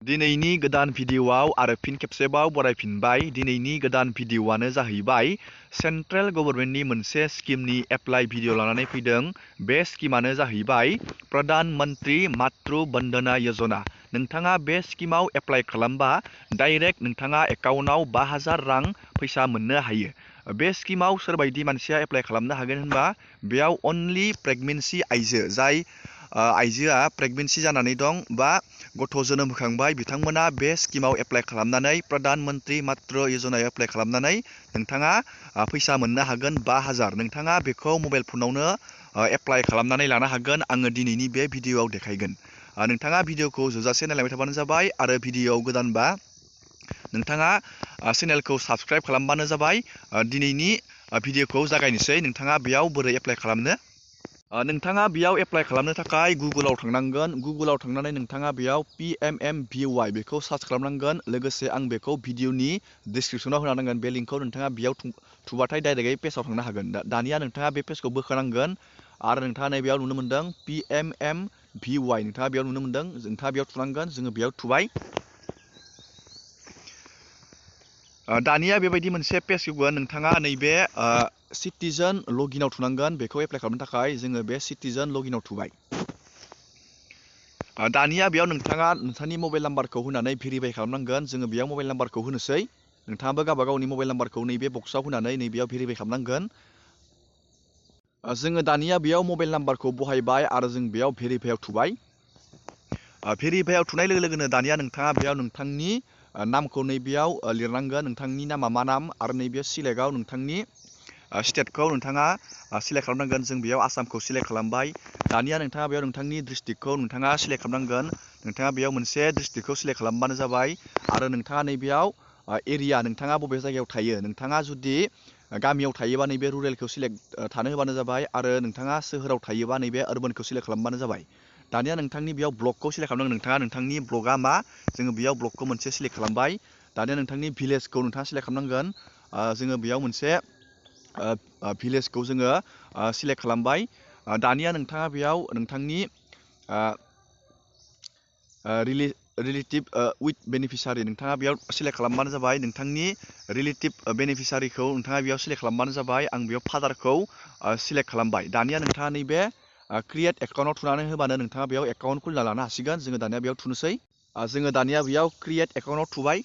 दिनैनि गोदान भिडिअआव आरो फिन खेबसेबाव बरायफिनबाय। दिनैनि गोदान भिडिअआनो जाहैबाय सेन्ट्रेल गभर्नमेन्टनि मोनसे स्किमनि एप्लाइ भिडिअ लानानै फैदों। बे स्किमानो जाहैबाय प्रधान मन्त्रि मातृ बन्दना यजना। नोंथाङा बे स्किमाव एप्लाइ खालामबा डाइरेक्ट नोंथाङा एकाउन्टाव 5000 रां फैसा मोननो हायो। बे स्किमाव सोरबायदि मानसिया एप्लाइ खालामनो हागोन होनबा बेयाव अनलि प्रेगनेन्सि आइजो जाय आइजोआ प्रेगनेन्सि जानानै दं बा गथ' जोनोम होखांबाय बिथांमोना बे स्किमाव एप्लाइ खालामनानै प्रधान मन्त्रि मातृ यजनायाव एप्लाइ खालामनानै नोंथाङा फैसा मोननो हागोन 5000। नोंथाङा बेखौ मबाइल फनावनो एप्लाइ खालामनानै लानो हागोन। आङो दिनैनि बे भिडिअआव देखायगोन। नोंथाङा भिडिअखौ जोबजासे नायलांबाय थाबानो जाबाय आरो भिडिअआव गोदानबा नोंथाङा चेनेलखौ साबस्क्राइब खालामबानो जाबाय। दिनैनि भिडिअखौ जागायनोसै। नोंथाङा बेयाव बोरै एप्लाइ खालामनो? नोंथाङा बेयाव एप्लाइ खालामनो थाखाय गुगोलाव थांनांगोन। गुगोलाव थांनानै नोंथाङा बेयाव PMMVY बेखौ सार्च खालामनांगोन। लोगोसे आं बेखौ भिडिअनि डिसक्रिपसनाव होना नांगोन। बे लिंकखौ नोंथाङा बेयाव थुबाथाय डाइरेक्टयै पेजाव थांनो हागोन। दानिया नोंथाङा बे पेजखौ बोखानांगोन आरो नोंथाङा नैबेयाव नुनो मोन्दों PMMVY। नोंथाङा बेयाव नुनो मोन्दों। नोंथाङा बेयाव थुनांगोन। जोङो बेयाव थुबाय। दानिया बेबायदि मोनसे पेज फैगोन। नोंथाङा नैबे सिटिजन लगिनआव थुनांगोन। बेखौ एप्लाइ खालामनो थाखाय जोङो बे सिटिजन लगिनआव थुबाय। दानिया बेयाव नोंथाङा नोंथांनि मबाइल नाम्बारखौ होनानै भेरिफाइ खालामनांगोन। जोङो बेयाव मबाइल नाम्बारखौ होनोसै। नोंथाङाबो गावबा गावनि मबाइल नाम्बारखौ नैबे बक्सआव होनानै नैबेयाव भेरिफाइ खालामनांगोन। जोङो दानिया बेयाव मबाइल नाम्बारखौ बहायबाय आरो जों बेयाव भेरिफाइआव थुबाय। भेरिफाइआव थुनाय लोगो लोगोनो दानिया नोंथाङा बेयाव नोंथांनि नामखौ नैबेयाव लिरनांगोन। नोंथांनि नामा मा नाम आरो नैबे सिलेक्टआव नोंथांनि स्टेटखौ नोंथाङा सिलेक्ट खालामनांगोन। जों बेयाव आसामखौ सिलेक्ट खालामबाय। दानिया नोंथाङा बेयाव नोंथांनि डिस्ट्रिक्टखौ नोंथाङा सिलेक्ट खालामनांगोन। नोंथाङा बेयाव मोनसे डिस्ट्रिक्टखौ सिलेक्ट खालामबानो जाबाय आरो नोंथाङा नैबेयाव एरिया नोंथाङा बबे जायगायाव थायो। नोंथाङा जुदि गामियाव थायोबा नैबे रुरेलखौ सिलेक्ट थानो होबानो जाबाय आरो नोंथाङा सोहोराव थायोबा नैबे अर्बानखौ सिलेक्ट खालामबानो जाबाय। दानिया नोंथांनि बेयाव ब्लकखौ सिलेक्ट खालामनांगोन। नोंथाङा नोंथांनि ब्लकआ मा जोङो बेयाव ब्लकखौ मोनसे सिलेक्ट खालामबाय। दानिया नोंथांनि भिलेजखौ नोंथाङा सिलेक्ट खालामनांगोन। जोङो बेयाव मोनसे भिलेजखौ जोङो सिलेक्ट खालामबाय। दानिया नोंथाङा बेयाव नोंथांनि रिलेटिभ उइथ बेनिफिसारि नोंथाङा बेयाव सिलेक्ट खालामबानो जाबाय। नोंथांनि रिलेटिभ बेनिफिसारिखौ नोंथाङा बेयाव सिलेक्ट खालामबानो जाबाय। आं बेयाव फादारखौ सिलेक्ट खालामबाय। दानिया नोंथाङा नैबे क्रिएट एकाउन्टआव थुनानै होबानो नोंथाङा बेयाव एकाउन्ट खुलिना लानो हासिगोन। जोङो दानिया बेयाव थुनोसै। जोङो दानिया बेयाव क्रिएट एकाउन्टआव थुबाय।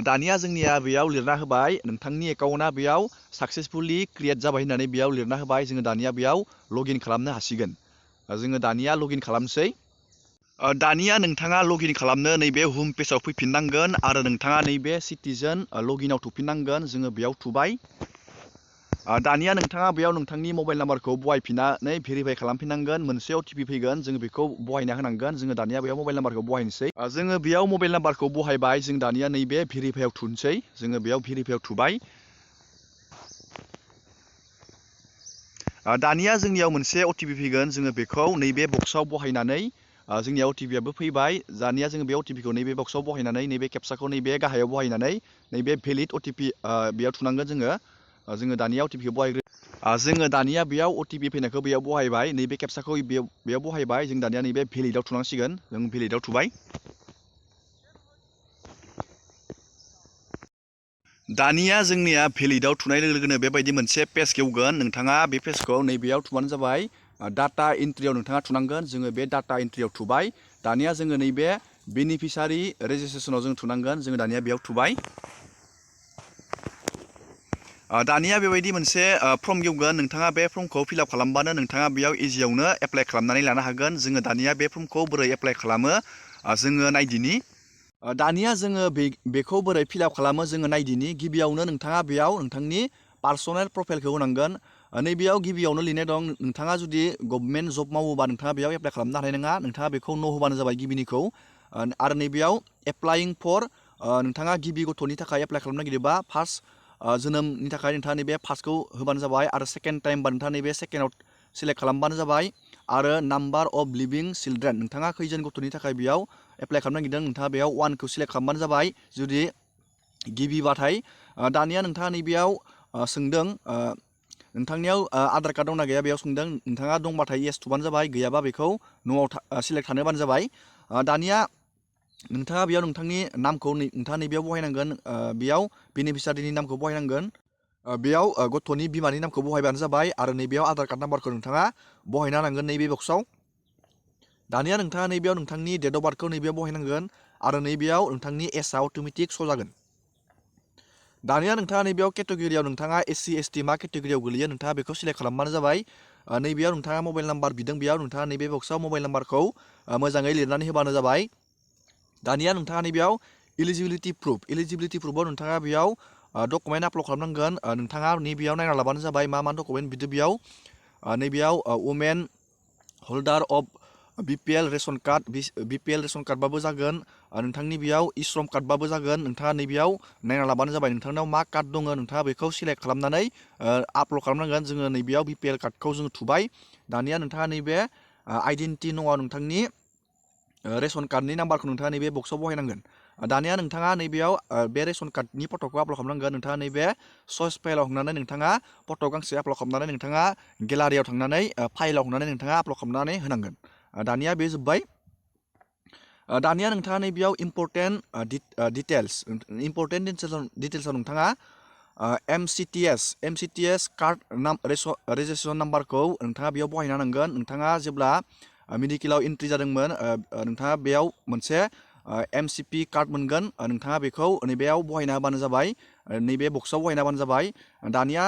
दानिया जोंनिया बेयाव लिरना होबाय नोंथांनि एकाउन्टआ बेयाव साक्सेसफुलि क्रिएट जाबाय होननानै बेयाव लिरना होबाय। जोङो दानिया बेयाव लगइन खालामनो हासिगोन। जोङो दानिया लगइन खालामनोसै। दानिया नोंथाङा लगइन खालामनो नैबे हम पेजाव फैफिननांगोन आरो नोंथाङा नैबे सिटिजन लगइनआव थुफिननांगोन। जोङो बेयाव थुबाय। दानिया नोंथाङा बेयाव नोंथांनि मबाइल नाम्बारखौ बहायफिननानै भेरिफाइ खालामफिननांगोन। मोनसे OTP फैगोन। जोङो बेखौ बहायना होनांगोन। जोङो दानिया बेयाव मबाइल नाम्बारखौ बहायनोसै। जोङो बेयाव मबाइल नाम्बारखौ बहायबाय। जों दानिया नैबे भेरिफाइआव थुनोसै। जोङो बेयाव भेरिफाइआव थुबाय। दानिया जोंनियाव मोनसे OTP फैगोन। जोङो बेखौ नैबे बक्सआव बहायनानै जोंनिया OTPआबो फैबाय। दानिया जोङो बे OTPखौ नैबे बक्सआव बहायनानै नैबे केपसाखौ नैबे गाहायाव बहायनानै नैबे भेलिड OTP बेयाव थुनांगोन। जोङो दानिया OTPखौ बहायग्रो। जोङो दानिया बेयाव OTP फैनायखौ बेयाव बहायबाय। नैबे केपसाखौ बेयाव बहायबाय। जों दानिया नैबे भेलिडआव थुनांसिगोन। जों भेलिडआव थुबाय। दानिया जोंनिया भेलिडआव थुनाय लोगो लोगोनो बेबायदि मोनसे पेज खेवगोन। नोंथाङा बे पेजखौ नैबेयाव थुबानो जाबाय। डाटा एन्ट्रियाव नोंथाङा थुनांगोन। जोङो बे डाटा एन्ट्रियाव थुबाय। दानिया जोङो नैबे बेनिफिसारि रेजिस्ट्रेसनाव जों थुनांगोन। जोङो दानिया बेयाव थुबाय। दानिया बेबायदि मोनसे फर्म गेवगोन। नोंथाङा बे फर्मखौ फिलआप खालामबानो नोंथाङा बेयाव इजियावनो एप्लाइ खालामनानै लानो हागोन। जोङो दानिया बे फर्मखौ बोरै एप्लाइ खालामो जोङो नायदिनि। दानिया जोङो बेखौ बोरै फिलआप खालामो जोङो नायदिनि। गिबियावनो नोंथाङा बेयाव नोंथांनि पार्सनेल प्रफाइलखौ होनांगोन। नैबेयाव गिबियावनो लिरनाय दं नोंथाङा जुदि गभर्नमेन्ट जब मावोबा नोंथाङा बेयाव एप्लाइ खालामनो हानाय नङा। नोंथाङा बेखौ न' होबानो जाबाय गिबिनिखौ। आरो नैबेयाव एप्लाइं फर नोंथाङा गिबि गथ'नि थाखाय एप्लाइ खालामनो नागिरोबा फार्स्ट जोनोमनि थाखाय नोंथाङा नैबे फार्स्टखौ होबानो जाबाय। आरो सेकेन्ड टाइमबा नोंथाङा नैबे सेकेन्डआव सिलेक्ट खालामबानो जाबाय। आरो नाम्बार अफ लिभिं चिल्ड्रेन नोंथाङा खैजोन गथ'नि थाखाय बेयाव एप्लाइ खालामनो नागिरदों नोंथाङा बेयाव 1खौ सिलेक्ट खालामबानो जाबाय जुदि गिबिबाथाय। दानिया नोंथाङा नैबेयाव सोंदों नोंथांनियाव आधार कार्ड दंना गैया बेयाव सोंदों। नोंथाङा दंबाथाय येस थुबानो जाबाय। गैयाबा बेखौ न'आव सिलेक्ट थानोबानो जाबाय। दानिया नोंथाङा बेयाव नोंथांनि नामखौ नोंथाङा नैबेयाव बहायनांगोन बेयाव बेनिफिसारिनि नामखौ बहायनांगोन बेयाव गथ'नि बिमानि नामखौ बहायबानो जाबाय आरो नैबेयाव आधार कार्ड नाम्बारखौ नोंथाङा बहायना होनांगोन नैबे बक्सआव दानिया नोंथाङा नैबेयाव नोंथांनि डेट अफ बार्थखौ नैबेयाव बहायनांगोन आरो नैबेयाव नोंथांनि एजआ अट'मेटिक श' जागोन दानिया नोंथाङा नैबेयाव केटेगरियाव नोंथाङा SC ST मा केटेगरियाव गोलैयो नोंथाङा बेखौ सिलेक्ट खालामबानो जाबाय नैबेयाव नोंथाङा मबाइल नाम्बार बिदों बेयाव नोंथाङा नैबे बक्सआव मबाइल नाम्बारखौ मोजाङै लिरनानै होबानो जाबाय दानिया नोंथाङा नैबेयाव इलिजिबिलिटि प्रुफआव नोंथाङा बेयाव डकुमेन्ट आपल'ड खालामनांगोन नोंथाङा नैबेयाव नायना लाबानो जाबाय मा डकुमेन्ट बिदो बेयाव नैबेयाव वुमेन हल्डार अफ BPL रेशन कार्डबाबो जागोन नोंथांनि बेयाव इश्रम कार्डबाबो जागोन नोंथाङा नैबेयाव नायना लाबानो जाबाय नोंथांनाव मा कार्ड दङ नोंथाङा बेखौ सिलेक्ट खालामनानै आपल'ड खालामनांगोन जोङो नैबेयाव BPL कार्डखौ जोङो थुबाय दानिया नोंथाङा नैबे आइडेन्टिटि नङा नोंथांनि रेशन कार्डनि नाम्बारखौ नोंथाङा नैबे बक्सआव बहायनांगोन दानिया नोंथाङा नैबेयाव बे रेशन कार्डनि फट'खौ आपल'ड खालामनांगोन नोंथाङा नैबे चइस फाइलाव थांनानै नोंथाङा फट' गांसे आपल'ड खालामनानै नोंथाङा गेलारियाव थांनानै फाइलाव थांनानै नोंथाङा आपल'ड खालामनानै होनांगोन दानिया बे जोब्बाय दानिया नोंथाङा नैबेयाव इम्परटेन्ट डिटेल्सआव नोंथाङा MCTS कार्ड रेजिस्ट्रेसन नाम्बारखौ नोंथाङा बेयाव बहायना होनांगोन नोंथाङा जेब्ला मेडिकेलाव एन्ट्रि जादोंमोन नोंथाङा बेयाव मोनसे MCP कार्ड मोनगोन नोंथाङा बेखौ नैबेयाव बहायना होबानो जाबाय नैबे बक्सआव बहायना होबानो जाबाय दानिया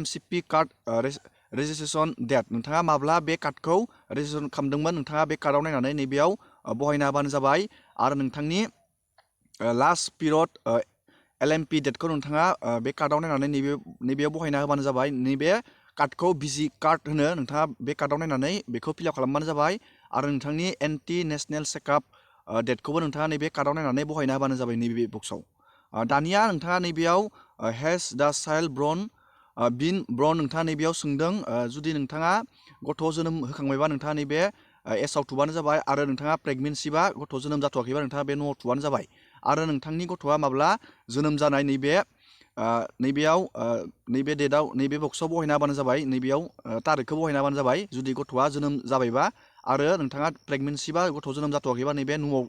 MCP कार्ड रेजिस्ट्रेसन डेट नोंथाङा माब्ला बे कार्डखौ रेजिस्ट्रेसन खालामदोंमोन नोंथाङा बे कार्डआव नायनानै नैबेयाव बहायना होबानो जाबाय आरो नोंथांनि लास्ट पिरियड LMP डेटखौ नोंथाङा बे कार्डआव नायनानै नैबेयाव बहायना होबानो जाबाय नैबे कार्डखौ बिजि कार्ड होनो नोंथाङा बे कार्डआव नायनानै बेखौ फिलआप खालामबानो जाबाय आरो नोंथांनि NT नेशनेल चेकआप डेटखौबो नोंथाङा नैबे कार्डआव नायनानै बहायना होबानो जाबाय नैबे बक्सआव दानिया नोंथाङा नैबेयाव हेज दा चाइल्ड बिन ब्रन नोंथाङा नैबेयाव सोंदों जुदि नोंथाङा गथ' जोनोम होखांबायबा नोंथाङा नैबे एसआव थुबानो जाबाय आरो नोंथाङा प्रेगनेन्सिबा गथ' जोनोम जाथ'वाखैबा नोंथाङा बे न'आव थुबानो जाबाय आरो नोंथांनि गथ'आ माब्ला जोनोम जानाय नैबेयाव नैबे डेटआव नैबे बक्सआव बहायना होबानो जाबाय नैबेयाव तारिखखौ बहायना होबानो जाबाय जुदि गथ'आ जोनोम जाबायबा आरो नोंथाङा प्रेगनेन्सिबा गथ' जोनोम जाथ'वाखैबा नैबे न'आव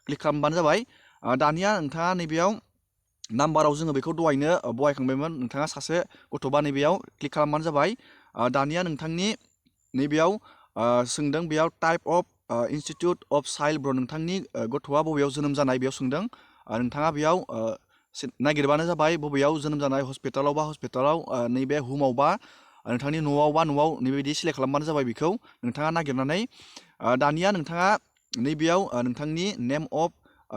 क्लिक खालामबानो जाबाय दानिया नोंथाङा नैबेयाव नाम्बाराव जोङो बेखौ दहायनो बहायखांबायमोन नोंथाङा सासे गथ'बा नैबेयाव क्लिक खालामबानो जाबाय दानिया नोंथांनि नैबेयाव सोंदों बेयाव type of institute of child ब्र नोंथांनि गथ'आ बबेयाव जोनोम जानाय बेयाव सोंदों नोंथाङा बेयाव नागिरबानो जाबाय बबेयाव जोनोम जानाय हस्पिटालाव नैबे हुमावबा नोंथांनि न'आवबा न'आव नैबेबायदि सिलेक्ट खालामबानो जाबाय बेखौ नोंथाङा नागिरनानै दानिया नोंथाङा नैबेयाव नोंथांनि नेम अफ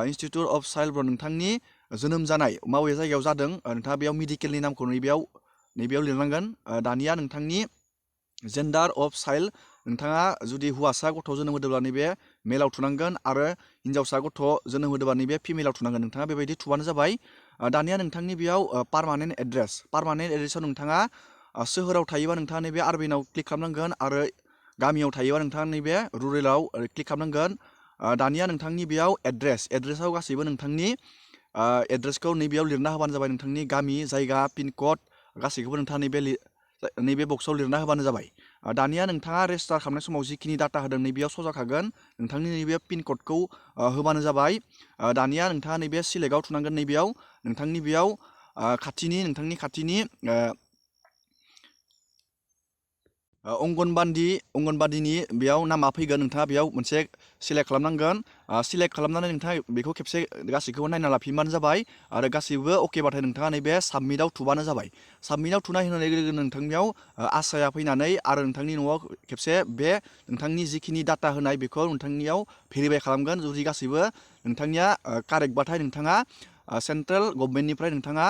इन्स्टिटिउट अफ चाइल्ड ब्र नोंथांनि जोनोम जानाय माबे जायगायाव जादों नोंथाङा बेयाव मेडिकेलनि नामखौ नैबेयाव लिरनांगन दानिया नोंथांनि जेन्डार अफ चाइल्ड नोंथाङा जुदि हौवासा गथ' जोनोम होदोंब्ला नैबे मेलाव थुनांगोन आरो हिन्जावसा गथ' जोनोम होदोंबा नैबे फिमेलाव थुनांगोन नोंथाङा बेबायदि थुबानो जाबाय दानिया नोंथांनि बेयाव पार्मानेन्ट एड्रेसाव नोंथाङा सोहोराव थायोबा नोंथाङा नैबे आरबिनाव क्लिक खालामनांगोन आरो गामियाव थायोबा नोंथाङा नैबे रुरेलाव क्लिक खालामनांगोन दानिया नोंथांनि बेयाव एड्रेसाव गासैबो नोंथांनि एड्रेसखौ नैबेयाव लिरना होबानो जाबाय नोंथांनि गामि जायगा पिनकड गासैखौबो नोंथाङा नैबे बक्सआव लिरना होबानो जाबाय दानिया नोंथाङा रेजिस्टार खालामनाय समाव जिखिनि डाटा होदों नैबेयाव श' जाखागोन नोंथांनि नैबे पिनक'डखौ होबानो जाबाय दानिया नोंथाङा नैबे सिलेक्टआव थुनांगोन नैबेयाव नोंथांनि बेयाव नोंथांनि खाथिनि अंगनबादिनि बेयाव नामा फैगोन नोंथाङा बेयाव मोनसे सिलेक्ट खालामनांगोन सिलेक्ट खालामनानै नोंथाङा बेखौ खेबसे गासैखौबो नायना लाफिनबानो जाबाय आरो गासैबो अकेबाथाय नोंथाङा नैबे साबमिटआव थुबानो जाबाय साबमिटआव थुनाय होनाय लोगो लोगो नोंथांनियाव आसाया फैनानै आरो नोंथांनि न'आव खेबसे बे नोंथांनि जिखिनि डाटा होनाय बेखौ नोंथांनियाव भेरिफाइ खालामगोन जुदि गासैबो नोंथांनिया कारेक्टबाथाय नोंथाङा सेन्ट्रेल गभर्नमेन्टनिफ्राय नोंथाङा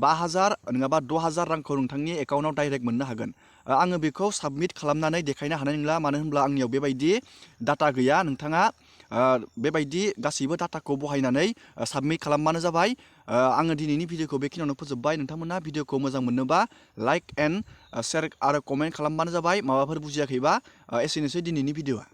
5,000 नङाबा 6,000 रांखौ नोंथांनि एकाउन्टआव डाइरेक्ट मोननो हागोन आङो बेखौ साबमिट खालामनानै देखायनो हानाय नंला मानो होनब्ला आंनियाव बेबायदि डाटा गैया नोंथाङा बेबायदि गासैबो डाटाखौ बहायनानै साबमिट खालामबानो जाबाय आङो दिनैनि भिडिअखौ बेखिनियावनो फोजोबबाय नोंथांमोना भिडिअखौ मोजां मोनोबा लाइक एन्ड शेयार आरो कमेन्ट खालामबानो जाबाय माबाफोर बुजियाखैबा एसेनोसै दिनैनि भिडिअआ